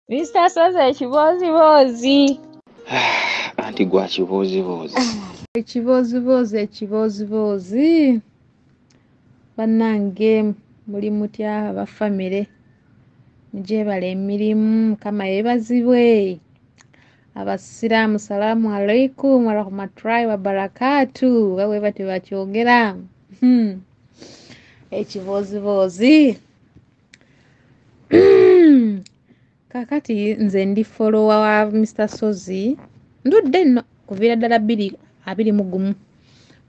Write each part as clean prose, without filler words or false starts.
Mr. Sozi ekibooziboozi. Anti gwa kibooziboozi. Ekibooziboozi, ekibooziboozi. Bannange muli mutya aba famire? Mugyebale emirimu, Mukama yeebazibwe. Abasiraamu salaamu alaikum warahmatullahi wabarakaatu, nga bwe batyo bakyogera. Ekibooziboozi. Kaakati nze ndi follower wa Mr. Sozi, ndudde nno kuviira ddala 2021.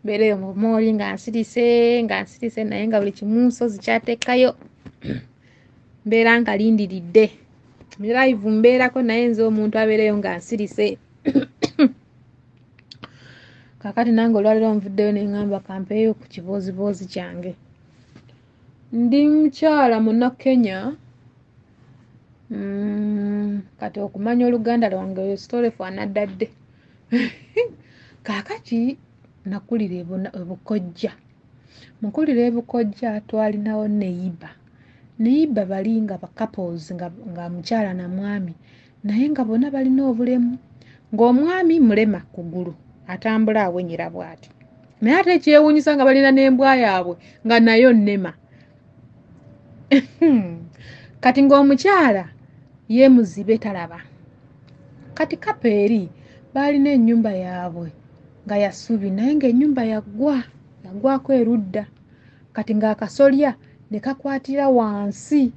Mbeera eyo mu mooli nga nsirise, nga nsirise naye nga buli kimu Sozi ky'ateekayo mbeera nga lindiridde. Live mbeerako naye nze omuntu abeereyo nga nsirise. Kaakati nange olwaleero nvuddeyo ne ŋŋamba kampeeyo ku kibooziboozi kyange. Ndi mukyala Munnakenya. Kati okumanya Oluganda lwange story for another day. Kaakati nakulira e Bukojja. Mu kukulira e Bukojja twalinawo neighbor. Neighbor bali nga ba couples nga mukyala na mwami naye nga bonna balina obulemu. Ng'omwami mulema kugulu, atambula awenyera bw'ati. Naye ate ekyewuunyisa nga balina n'embwa yaabwe nga nayo nnema. Kati ng'omukyala ye muzibe talaba. Kati couple eri baalina ennyumba yaabwe nga ya ssubi naye ng'ennyumba yaggwa, yaggwako erudda. Kati ng'akasolya ne kakwatira wansi.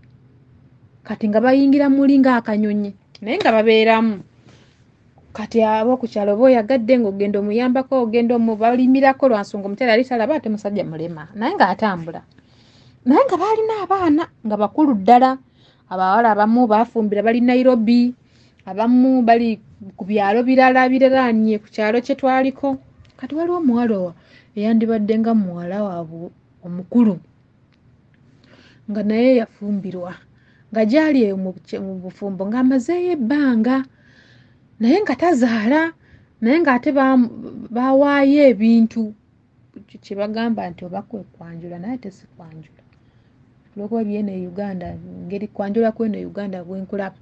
Kati nga bayingira muli ng'akanyonyi naye nga babeeramu. Kati ab'oku kyalo oba oyagadde ng'ogenda omuyambako, ogenda balimirako lwa nsonga omukyala yali talaba ate musajja mulema naye ng'atambula. Naye nga baalina abaana nga bakulu ddala. Abawala abamu baafumbira bali Nairobi, abamu bali ku byalo birala biriraanye ku kyalo kye twaliko. Kati waliwo omuwala eyandibadde nga muwala waabwe omukulu nga naye yafumbirwa, nga gy'ali eyo mu bufumbo ng'amazeeyo ebbanga naye nga tazaala, naye ng'ate baawaayo ebintu kye bagamba nti oba kwe kwanjula naye ate si kwanjula. Olw'okuba by'eno e Uganda, engeri kwanjula kw'eno e Uganda bwe nkulaba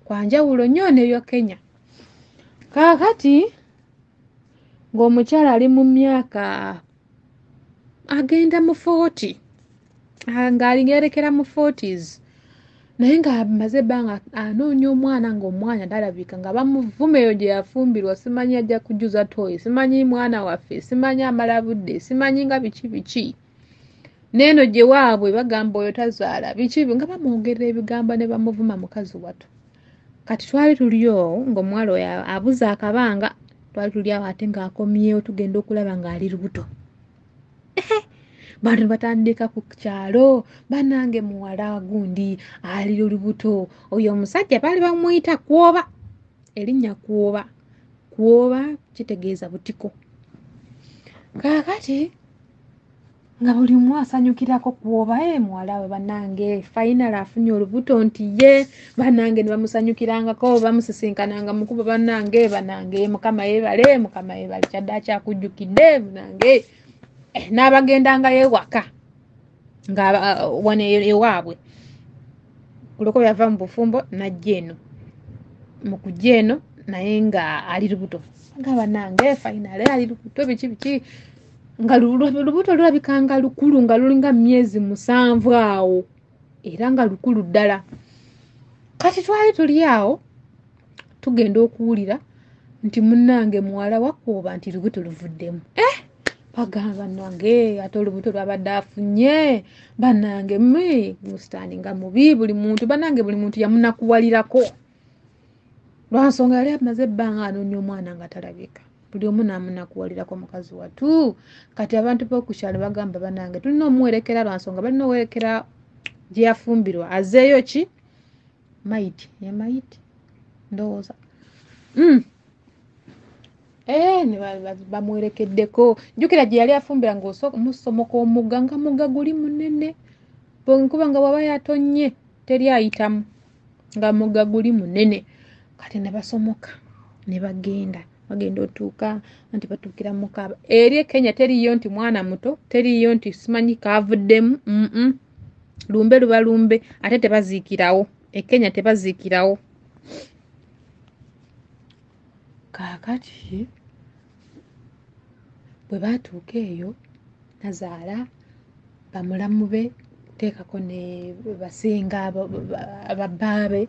kwa njawulo nnyo n'ebya Kenya. Kaakati ng'omukyala ali mu myaka agenda mu 40, ng'ayerekera mu 40s naye ng'amaze ebbanga anoonya omwana ng'omwana talabika, nga bamuvuma eyo gye yafumbirwa, simanyi ajja kujjuza ttooyi, simanyi mwana waffe, simanyi amala budde, simanyi nga biki biki. N'eno gye waabwe bagamba oyo tazaala, biki nga bamwogerera ebigambo ne bamuvuma mukazi wattu. Kati twali tuli awo ng'omuwala oyo abuze akabanga, twali tuli awo ate ng'akomyewo tugenda okulaba ng'ali lubuto. Bantu ne batandika ku kyalo, bannange muwala gundi ali lubuto. Oyo omusajja baali bamuyita Kwoba, erinnya Kwoba. Kwoba kitegeeza butiko. Kaakati nga buli omu asanyukirako Kwoba, ee muwala we bannange finally afunye olubuto nti ye, bannange ne bamusanyukirangako, bamusisinkananga mu kkubo, bannange bannange Mukama yeebale, Mukama yeebale kyaddaaki akujjukidde bannange. N'abagendangayo ewaka nga wano ewaabwe. Olw'okuba yava mu bufumbo n'ajja eno. Mu kujja eno naye nga ali lubuto. Nga bannange finally ali lubuto biki biki. Nga lubuto lulabika nga lukulu nga lulinga myezi 7 awo era nga lukulu ddala. Kati twali tuli awo tugenda okuwulira nti munnange muwala wa Kwoba nti lubuto luvuddemu. Bagamba bannange ate olubuto lwabadde afunye, bannange mmwe musitaani nga mubi, buli muntu bannange buli muntu yamunakuwalirako. Lwa nsonga yali amaze ebbanga anoonya omwana nga talabika. Buli omu n'amunakuwalirako mukazi wattu. Kati abantu b'oku kyalo bagamba bannange tulina omuwerekera lwa nsonga balina owerekera gye yafumbirwa azzeeyo ki? Mayiti, ye mayiti ndowooza. Ne bamuwerekeddeko. Jjukira gye yali afumbira ng'omusomoka omugga nga mugga guli munene. Nkuba nga bw'aba yatonnye teri ayitamu nga mugga guli munene. Kati ne basomoka ne bagenda. Bagenda otuuka anti batuukira mu Kaaba. Eri e Kenya teriiyo nti mwana muto, teriiyo nti simanyi kaavuddemu. Lumbe luba lumbe ate tebaziikirawo. E Kenya tebaziikirawo. Kaakati bwe baatuuka eyo nazaala bamulamu be teekako ne basinga babbaabe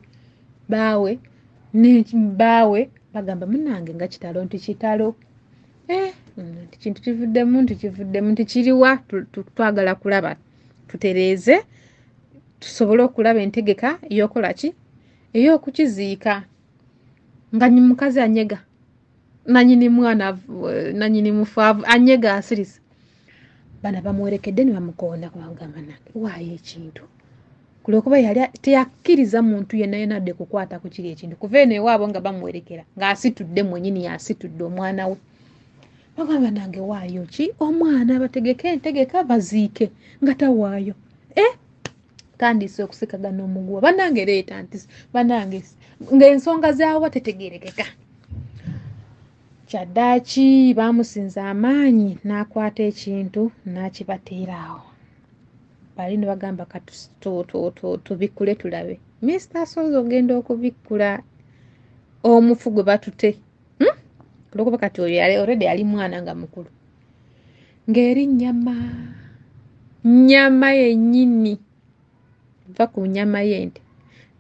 baawe ne bbaawe bagamba munnange nga kitalo nti kitalo nti kintu kivuddemu nti kivuddemu nti kiriwa twagala kulaba tutereeze tusobole okulaba entegeka ey'okola ki ey'okukiziika nga mukazi anyega nanyini mwana nanyini mufu anyega asirise bana bamuwerekedde ne bamukoona kubagamba nange waayo ekintu kulwokuba yali teyakkiriza muntu yenna yenna adde kukwata ku kiri ekintu kuva eno ewaabwe nga bamuwerekera ng'asitudde mwennyini yasitudde omwana we bagamba nange waayo ki omwana bategeke entegeka baziike nga tawaayo tandise okusikagana omuguwa bannange leeta nti bannange ng'ensonga zaawa tetegeerekeka. Kyaddaaki baamusinza amaanyi n'akwata ekintu n'akibateera awo bali ne bagamba tubikkule tulabe. Mr. Sozi ogenda okubikkula omufu gwe batute olwokuba kati oyo already yali mwana nga mukulu ng'eri nnyama nnyama yennyini va ku nnyama y'ente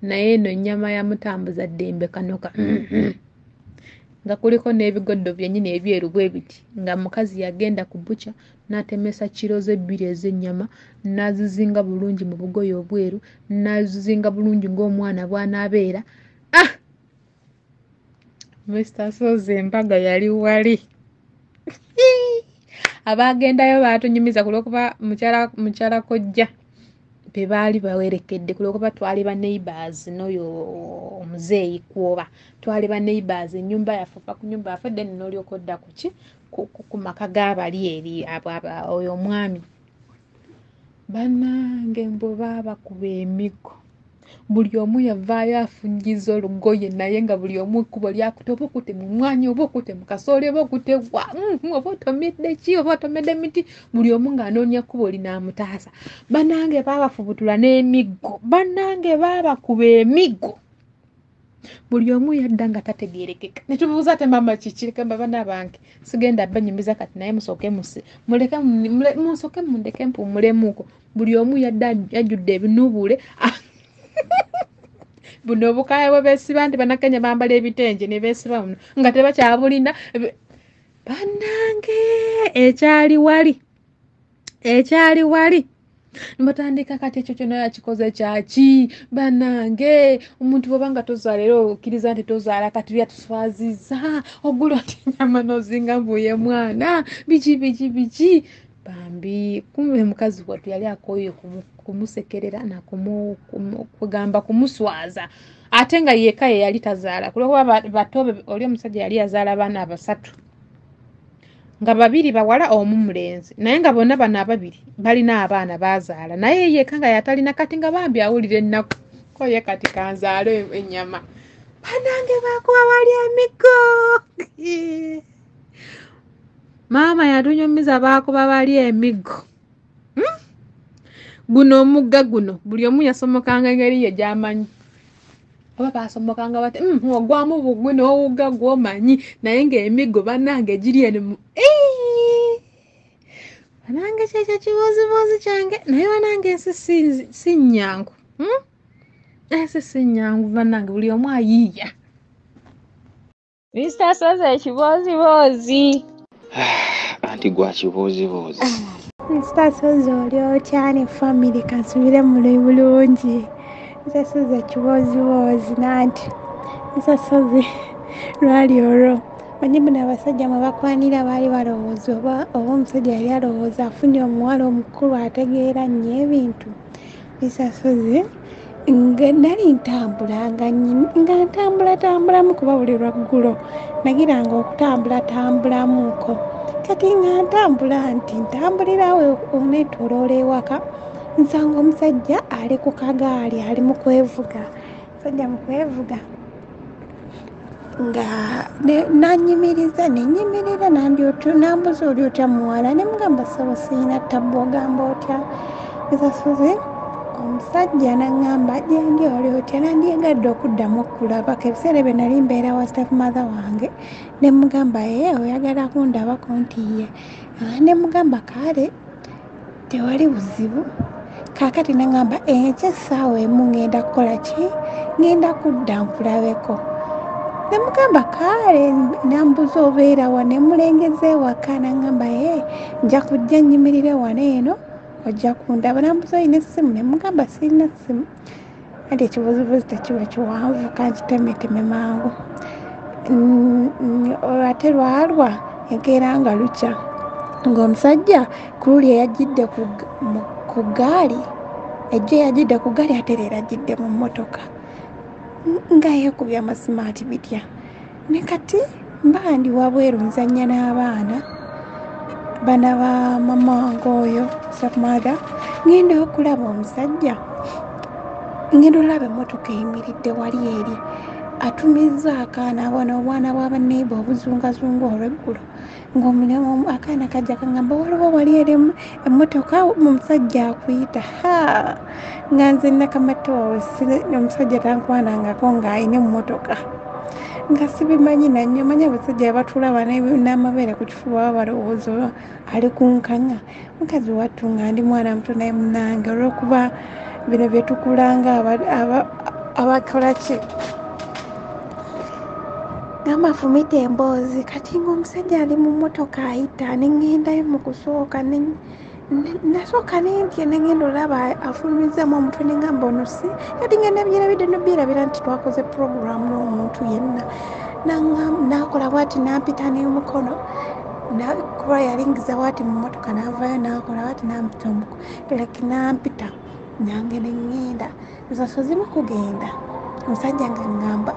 naye eno nnyama ya mutambuza ddembe kanoka nga kuliko n'ebigoddo byennyini ebyeru bwe biti nga mukazi yagenda ku bukya n'atemesa kiro ze bbiri ez'ennyama n'azizinga bulungi mu bugoye obweru n'azizinga bulungi ng'omwana bw'anaabeera. Mr. Sozi embaga yali wali abaagendayo baatunyumiza ku lwokuba mukyala kojja be baali bawerekedde ku lwokuba twali ba neighbors n'oyo omuzeeyi kwoba twali ba neighbors ennyumba yaffe ova ku nnyumba yaffe then n'olyoka odda ku ki ku maka g'abali eri oyo omwami. Bannange mbu baabakuba emiggo buli omu yavaayo afungiza olugoye naye nga buli omu ekkubo lyakute oba okute mu mmwanyi oba okute mu kasooli oba okute wa oba otomedde ki oba otomedde miti buli omu ng'anoonya kkubo linaamutaasa. Bannange baabafubutula n'emiggo bannange baabakuba emiggo buli omu yadda nga tategeerekeka ne tubuuza ate maama kiki gamba banna bange sigenda banyumiza kati naye musooke muleke musooke mundeke mpuumulemuuko buli omu yadda ajjudde ebinuubuule buno obukaaya bwe beesiba nti bannakenya bambala ebitengi ne beesiba buno nga tebakyabulina. Bannange ekyali wali nibatandika kati ekyo kyonna yakikoze kyaki bannange omuntu bw'oba nga tozaala era okkiriza nti tozaala kati lyatuswazizza ogula oti ennyama n'ozinga mbuye mwana biki biki biki bambi kumbe mukazi wattu yali akooye kumusekerera nakugamba kumuswaza ate nga yekka ye yali tazaala kulwokuba bato oli omusajja yali yazaala abaana basatu nga babiri bawala omu mulenzi naye nga bonna bano ababiri balina abaana baazaala naye yekka nga yatalina kati nga bambi awulira ennaku ko ye kati kanzaale ennyama. Bannange baakuba wali emiggo maama yatunyumiza baakuba bali emiggo guno omugga guno buli omu yasomokanga engeri ye gy'amanyi oba baasomokanga bati ogwamu bugwi n'owugga gw'omanyi naye ng'emiggo bannange giri eno bannange kyekyo kibooziboozi kyange naye bannange ensi si nnyangu ensi si nnyangu bannange buli omu ayiiya. Mr. Sozi ekibooziboozi anti gwa kibooziboozi. Mr. Sozi oli otya ne family kansubire muli bulungi. Mr. Sozi ekibooziboozi nanti Mr. Sozi lwali olwo manyi muno abasajja mwe bakwanira baali balowooza oba omusajja yali alowooza afunye omuwala omukulu ategeera nnyo ebintu. Mr. Sozi nga nali ntambula nga ntambulatambulamu kuba buli lwaggulo nagiranga okutambulatambulamuko kati nga ntambula nti ntambulirawo oneetooloola ewaka nsanga omusajja ali ku kagaali ali mu kwevuga omusajja mu kwevuga nga nanyimiriza nenyimirira nambuza oli otya muwala ne mugamba ssebo siyina ttabbu ogamba otya. Mr. Sozi Omusajja n'aŋŋamba gyendi oli otya, nandyagadde okuddamu okulabako. Ebiseera ebyo nali mbeera wa step mother wange, ne mugamba ye oyagala kundabako nti ye. Ne mugamba kale tewali buzibu. Kaakati n'aŋŋamba enkya essaawa 1 ŋŋenda kukola ki? Ŋŋenda kudda nkulabeko. Ne mugamba kale, nambuza obeera wa, ne mulengeza ewaka n'aŋŋamba ye nja kujja nnyimirire wano eno ojja kundaba. Nambuza olina essimu? Ne mugamba sirina ssimu. Anti ekibuzibuzi tekiba kiwanvu, kankitemeteme mangu. Ate lwalwa enkeera nga lukya ng'omusajja ku luli eyajjidde ku ggaali, ejjo yajjidde ku ggaali ate leero ajjidde mu mmotoka nga yeekubye amasimaati bitya. Ne kati mba ndi wabweru nzannya n'abaana bana ba mama wange oyo stepmother, ngenda okulaba omusajja, ngenda olaba emmotoka eyimiridde wali eri, atumizza akaana wano, obwana bwa baneighbor obuzungazunga olw'eggulo, ng'omulimu akaana kajja kaŋŋamba waliwo wali eri emmotoka omusajja akuyita. Ha, nga nze Nakamatte waabwe omusajja tankwanangako ng'alina emmotoka, nga sibimanyi nannyo. Manyi abasajja batulaba n'amabeere ku kifuba baba balowooza ali ku nkanga. Mukazi wattu nga ndi mwana muto naye munnange, olw'okuba bino bye tukulanga abakola ki, gamba fumita emboozi. Kati ng'omusajja ali mu mmotoka ayita, ne ŋŋendayo mu kusooka, nasooka ne ntya, ne ŋŋenda olaba afulumizaamu omutwe, ne ŋŋamba ono si kati nga nabyerabidde nobyerabira nti twakoze puroguraamu n'omuntu yenna. N'akola bw'ati n'ampita n'omukono, kuba yalingiza bw'ati mu mmotoka n'avaayo n'akola bw'ati n'ampita omukono, like n'ampita nange ne ŋŋenda. Nze sozimu kugenda, omusajja nga ŋŋamba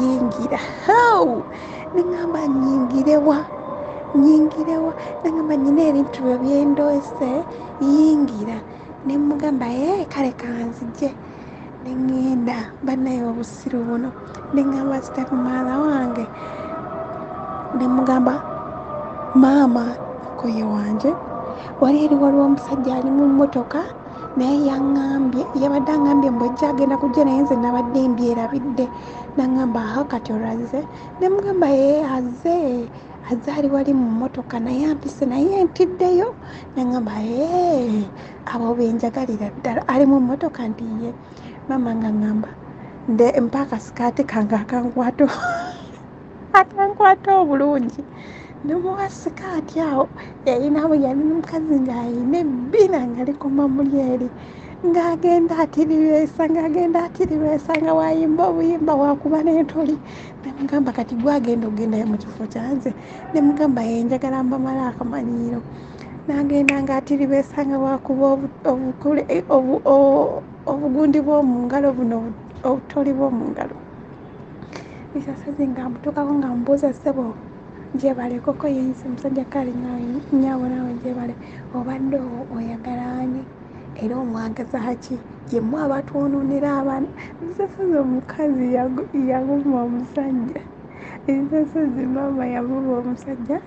yingira. How? Ne ŋŋamba nnyingirewa? Nnyingirewa? Ne ŋŋamba nnyina ebintu byo bye ndoose, yingira. Ne mugamba ye kale kanzije. Ne ŋŋenda bannaye obusiru buno. Ne ŋŋamba step mother wange, ne mugamba maama nkoye wanje, wali eri waliwo omusajja ali mu mmotoka naye yaŋŋambye, yabadde aŋŋambye mbu ejja agenda kujja naye nze nabadde mbyerabidde. N'aŋŋamba aha kati olazze? Ne mugamba ye azze, azze ali wali mu mmotoka naye ampise naye ntiddeyo. N'aŋŋamba ye abo be njagalira ddala, ali mu mmotoka nti ye. Maama nga ŋŋamba nde mpa akasikaati kange akankwata obulungi. Nemuwa sikaati awo yalinawo, yali mukazi ng'ayina ebbina nga likoma muli eri, ng'agenda atiribeesa, ng'agenda atiribeesa, nga wayimba obuyimba wakuba n'entoli. Ne mugamba kati gwagenda ogendayo mu kifo kyanze. Ne mugamba ye njagala mbamale akamanyiiro. N'agenda ng'atiribeesa nga wakuba obugundi bw'omu ngalo buno, obutoli bw'omu ngalo. Bisasazi nga mbutuukako nga mbuuza ssebo gyebalekoko yensi. Omusajja kale nnyabo naawe gyebale, obadde oyagala ani era omwagaza ki? Yemmwe abatwonoonera abaana. Nsasazi omukazi yavuma omusajja. Nsasazi maama yavuma omusajja.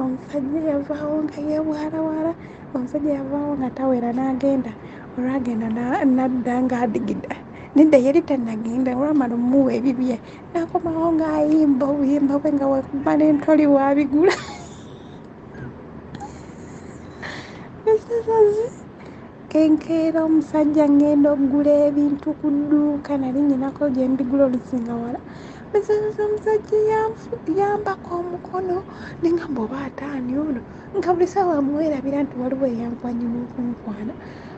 Omusajja yavaawo nga yeebwalabwala. Omusajja yavaawo nga tawera n'agenda. Olwagenda n'adda ng'adigida. Nedda yali tannagenda, olwamala omuwa ebibye n'akomawo ng'ayimba obuyimba bwe nga wekuba n'entoli waabigula. Nsasazi enkeera omusajja ngenda okugula ebintu ku dduuka, nali nnyinako gye mbigula olusinga wala. Nsasazi omusajja yambaka omukono, ne ŋŋamba oba ataani ono, nga buli ssaawa mwerabira nti waliwo eyankwanye n'okunkwana.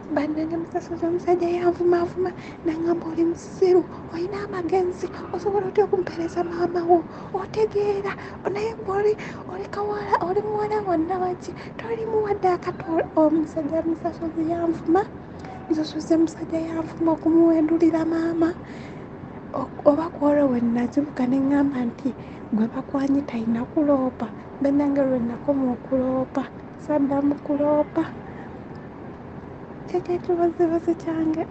Bannange musasazi omusajja yanvumaavuma n'aŋŋamba oli musiru, olina amagezi, osobola otya okumpeereza maama wo, otegeera naye gwe oli kawala, oli muwala wannabaki, tolimu wadde akato. Omusajja musasazi yanvuma, nsasazi omusajja yanvuma okumuwendulira maama. Oba ku olwo we nazibuka ne ŋŋamba nti gwe bakwanye talina kuloopa. Bannange lwe nakoma okuloopa, saddamu kuloopa. Kyekyo ekibozibozi kyange.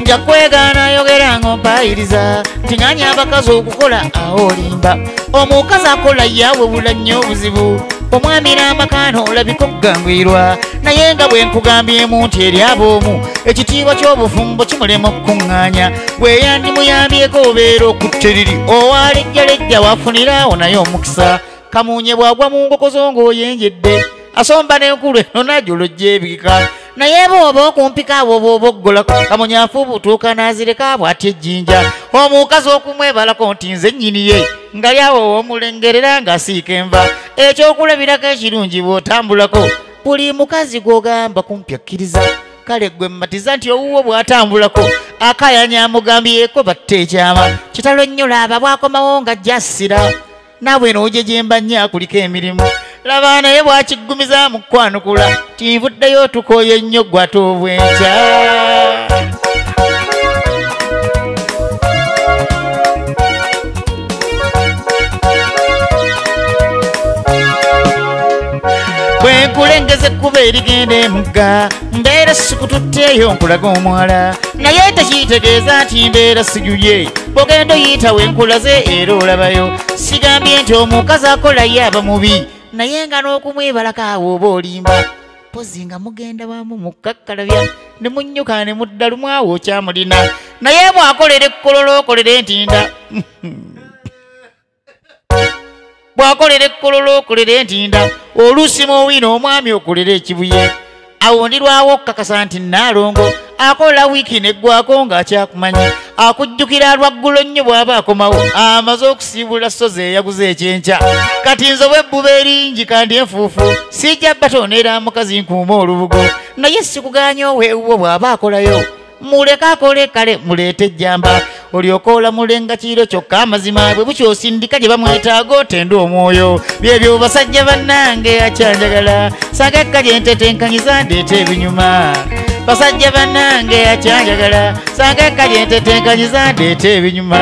Nja kwegaana yogera ng'ompayiriza nti abakazi okukola awo olimba. Omukazi akola yawewula nnyo obuzibu, omwami n'amakaano olabika okugangwirwa. Naye nga bwe nkugambyemu nti eri ab'omu ekitiibwa ky'obufumbo kimulema okukuŋŋaanya, bwe yandimuyambyeko obeera okutta eriri owalejjalejja wafuniraawo naye omukisa. Kamunye bw'agwa mu nkoko zo ng'oyenjedde, asomba n'enkulu eno n'ajolojja ebika. Naye bw'oba okumpika abo bw'oba oggolako, kamunye afuubutuuka n'azireka bw'atya ejjinja. Omukazi okumwebalako nti nze nnyini ye, nga lyawo omulengerera ng'asiika enva. Ekyokulabirako ekirungi bw'otambulako, buli mukazi gw'ogamba kumpi akkiriza. Kale gwe mmatiza nti owuwo bw'atambulako akayanya amugambyeko batta ekyama. Kitalo nnyo laba bw'akomawo ng'ajja assira, naawe n'ojejemba nnyo akuliko emirimu. Laba naye bw'akiggumiza mu kwanukula, tinvuddeyo tukooye nnyo ggwe ate obwenkya. Bwe nkulengeza ekkubo erigenda emugga, mbeera sikututteeyo nkulaga omwala. Naye tekitegeeza nti mbeera sijuye, bw'ogenda oyita we nkulaze era olabayo. Sigambye nti omukazi akola ye aba mubi, naye nga n'okumwebalako awo oba olimba. Mpozi nga mugenda wamu mukkakkalabya ne munnyuka ne mudda lumu awo okyamulina. Naye bw'akolera ekkololo okolera entinda, bw'akolera ekkololo okolera entinda, oluusi muwina omwami okolera ekibuye. Awo ndirwawo okukakasa nti Nnaalongo akola wiiki n'eggwako ng'akyakumanyi. Akujjukira lwaggulo nnyo bw'aba akomawo, amaze okusiibula ssozi eyaguza ekyenkya. Kati nze obw'ebbuba eringi kandi enfuufu, sijja batoonera mukazi nkuuma olubugo. Naye sikugaanya oweewuwo bw'aba akolayo, muleke akole kale muleete ejjamba. Olyoke olamulenga kiro kyokka amazima bwe bukyosindika gye bamwetaaga otende omwoyo. Byebyo basajja bannange akyanjagala, sanga ekka gye ntetenkanyiza ndeeta ebinyuma. Basajja bannange akyanjagala, sanga ekka gye ntetenkanyiza ndeeta ebinyuma.